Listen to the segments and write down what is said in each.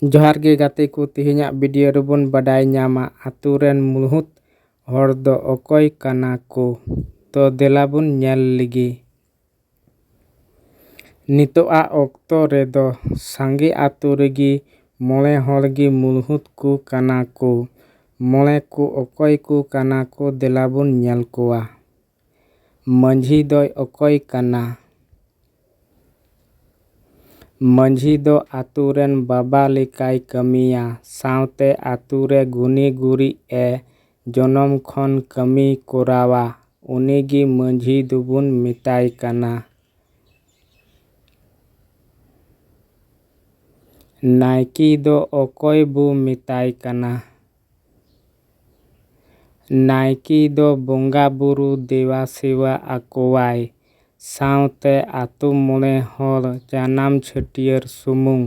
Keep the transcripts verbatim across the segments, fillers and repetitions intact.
ᱡᱚᱦᱟᱨ ᱜᱮ ᱜᱟᱛᱮ ᱠᱚ, ᱛᱮᱦᱮᱧᱟᱜ video ᱨᱮᱵᱚᱱ ᱵᱟᱰᱟᱭ ᱧᱟᱢᱟ ᱟᱛᱳ ᱨᱮᱱ ᱢᱩᱲᱦᱩᱫ ᱦᱚᱲ ᱫᱚ ᱚᱠᱚᱭ ᱠᱟᱱᱟ ᱠᱚ᱾ ᱛᱚ ᱫᱮᱞᱟ ᱵᱚᱱ ᱧᱮᱞ ᱞᱮᱜᱮ᱾ ᱱᱤᱛᱚᱜᱟᱜ ᱚᱠᱛᱚ ᱨᱮᱫᱚ ᱥᱟᱸᱜᱮ ᱟᱛᱳ ᱨᱮᱜᱮ ᱢᱚᱬᱮ ᱦᱚᱲ ᱜᱮ ᱢᱩᱲᱦᱩᱫ ᱠᱚ ᱠᱟᱱᱟ ᱠᱚ᱾ ᱢᱚᱬᱮ ᱠᱚ ᱚᱠᱚᱭ ᱠᱚ ᱠᱟᱱᱟ ᱠᱚ, ᱫᱮᱞᱟ ᱵᱚᱱ ᱧᱮᱞ ᱠᱚᱣᱟ᱾ ᱢᱟᱹᱡᱷᱤ ᱫᱚᱭ ᱚᱠᱚᱭ ᱠᱟᱱᱟ? ᱢᱟᱹᱡᱷᱤ ᱫᱚ ᱟᱛᱳ ᱨᱮᱱ ᱵᱟᱵᱟ ᱞᱮᱠᱟᱭ ᱠᱟᱹᱢᱤᱭᱟ, ᱥᱟᱶᱛᱮ ᱟᱛᱳ ᱨᱮ ᱜᱩᱱᱤ ᱜᱩᱨᱤᱡ ᱮ ᱡᱚᱱᱚᱢ ᱠᱷᱚᱱ ᱠᱟᱹᱢᱤ ᱠᱚᱨᱟᱣᱟ, ᱩᱱᱤ ᱜᱮ ᱢᱟᱹᱡᱷᱤ ᱫᱚᱵᱚᱱ ᱢᱮᱛᱟᱭ ᱠᱟᱱᱟ᱾ ᱱᱟᱭᱠᱮ ᱫᱚ ᱚᱠᱚᱭ ᱵᱚ ᱢᱮᱛᱟᱭ ᱠᱟᱱᱟ? ᱱᱟᱭᱠᱮ ᱫᱚ ᱵᱚᱸᱜᱟ ᱵᱩᱨᱩ ᱫᱮᱵᱟ ᱥᱮᱵᱟ ᱟᱠᱚᱣᱟᱭ, ᱥᱟᱶᱛᱮ ᱟᱛᱳ ᱢᱚᱬᱮ ᱦᱚᱲ ᱡᱟᱱᱟᱢ ᱪᱷᱟᱹᱴᱭᱟᱹᱨ ᱥᱩᱢᱩᱝ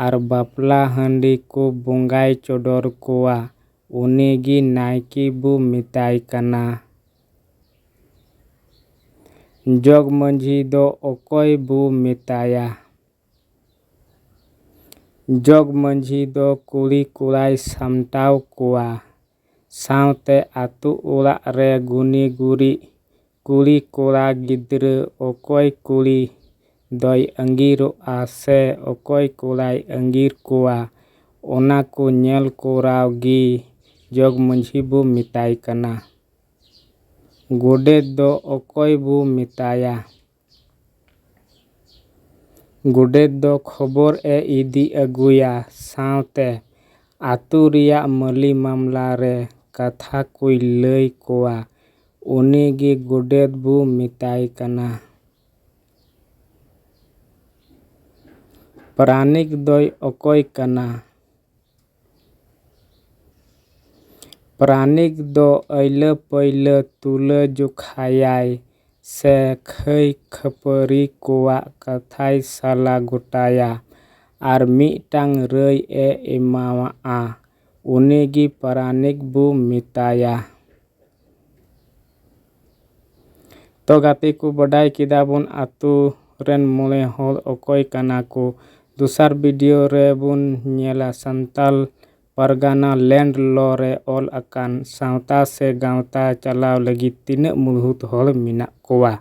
ᱟᱨ ᱵᱟᱯᱞᱟ ᱦᱟᱺᱰᱤ ᱠᱚ ᱵᱚᱸᱜᱟᱭ ᱪᱚᱰᱚᱨ ᱠᱚᱣᱟ, ᱩᱱᱤ ᱜᱮ ᱱᱟᱭᱠᱮ ᱵᱚ ᱢᱮᱛᱟᱭ ᱠᱟᱱᱟ᱾ ᱡᱚᱜᱽ ᱢᱟᱹᱡᱷᱤ ᱫᱚ ᱚᱠᱚᱭ ᱵᱚ ᱢᱮᱛᱟᱭᱟ? ᱡᱚᱜᱽ ᱢᱟᱹᱡᱷᱤ ᱫᱚ ᱠᱩᱲᱤ ᱠᱚᱲᱟᱭ ᱥᱟᱢᱴᱟᱣ ᱠᱚᱣᱟ, ᱥᱟᱶᱛᱮ ᱟᱛᱳ ᱚᱲᱟᱜ ᱨᱮ ᱜᱩᱱᱤ ᱜᱩᱨᱤᱡ, ᱠᱩᱲᱤ ᱠᱚᱲᱟ ᱜᱤᱫᱽᱨᱟᱹ, ᱚᱠᱚᱭ ᱠᱩᱲᱤ ᱫᱚᱭ ᱟᱺᱜᱤᱨᱚᱜᱼᱟ ᱥᱮ ᱚᱠᱚᱭ ᱠᱚᱲᱟᱭ ᱟᱺᱜᱤᱨ ᱠᱚᱣᱟ, ᱚᱱᱟ ᱠᱚ ᱧᱮᱞ ᱠᱚᱨᱟᱣ ᱜᱮ ᱡᱚᱜᱽ ᱢᱟᱹᱡᱷᱤ ᱵᱚ ᱢᱮᱛᱟᱭ ᱠᱟᱱᱟ᱾ ᱜᱚᱰᱮᱛ ᱫᱚ ᱚᱠᱚᱭ ᱵᱚ ᱢᱮᱛᱟᱭᱟ? ᱜᱚᱰᱮᱛ ᱫᱚ ᱠᱷᱚᱵᱚᱨ ᱮ ᱤᱫᱤ ᱟᱹᱜᱩᱭᱟ, ᱥᱟᱶᱛᱮ ᱟᱛᱳ ᱨᱮᱭᱟᱜ ᱢᱟᱹᱞᱤ ᱢᱟᱢᱞᱟ ᱨᱮ ᱠᱟᱛᱷᱟ ᱠᱚᱭ ᱞᱟᱹᱭ ᱠᱚᱣᱟ, ᱩᱱᱤ ᱜᱮ ᱜᱚᱰᱮᱛ ᱵᱚ ᱢᱮᱛᱟᱭ ᱠᱟᱱᱟ᱾ ᱯᱟᱨᱟᱱᱤᱠ ᱫᱚᱭ ᱚᱠᱚᱭ ᱠᱟᱱᱟ? ᱯᱟᱨᱟᱱᱤᱠ ᱫᱚ ᱟᱹᱭᱞᱟᱹ ᱯᱟᱹᱭᱞᱟᱹ ᱛᱩᱞᱟᱹ ᱡᱚᱠᱷᱟᱭᱟᱭ ᱥᱮ ᱠᱷᱟᱹᱭ ᱠᱷᱟᱹᱯᱟᱹᱨᱤ ᱠᱚᱣᱟᱜ ᱠᱟᱛᱷᱟᱭ ᱥᱟᱞᱟ ᱜᱚᱴᱟᱭᱟ ᱟᱨ ᱢᱤᱫᱴᱟᱝ ᱨᱟᱹᱭ ᱮ ᱮᱢᱟᱣᱟᱜᱼᱟ, ᱩᱱᱤ ᱜᱮ ᱯᱟᱨᱟᱱᱤᱠ ᱵᱚ ᱢᱮᱛᱟᱭᱟ᱾ ᱛᱚ ᱜᱟᱛᱮ ᱠᱚ, ᱵᱟᱰᱟᱭ ᱠᱮᱫᱟ ᱵᱚᱱ ᱟᱛᱳ ᱨᱮᱱ ᱢᱚᱬᱮ ᱦᱚᱲ ᱚᱠᱚᱭ ᱠᱟᱱᱟ ᱠᱚ᱾ ᱫᱚᱥᱟᱨ ᱵᱷᱤᱰᱤᱭᱳ ᱨᱮ ᱵᱚᱱ ᱧᱮᱞᱟ ᱥᱟᱱᱛᱟᱞ ᱯᱟᱨᱜᱟᱱᱟ ᱞᱮᱱᱰ ᱞᱚ ᱨᱮ ᱚᱞ ᱟᱠᱟᱱ ᱥᱟᱶᱛᱟ ᱥᱮ ᱜᱟᱶᱛᱟ ᱪᱟᱞᱟᱣ ᱞᱟᱹᱜᱤᱫ ᱛᱤᱱᱟᱹᱜ ᱢᱩᱲᱦᱩᱫ ᱦᱚᱲ ᱢᱮᱱᱟᱜ ᱠᱚᱣᱟ᱾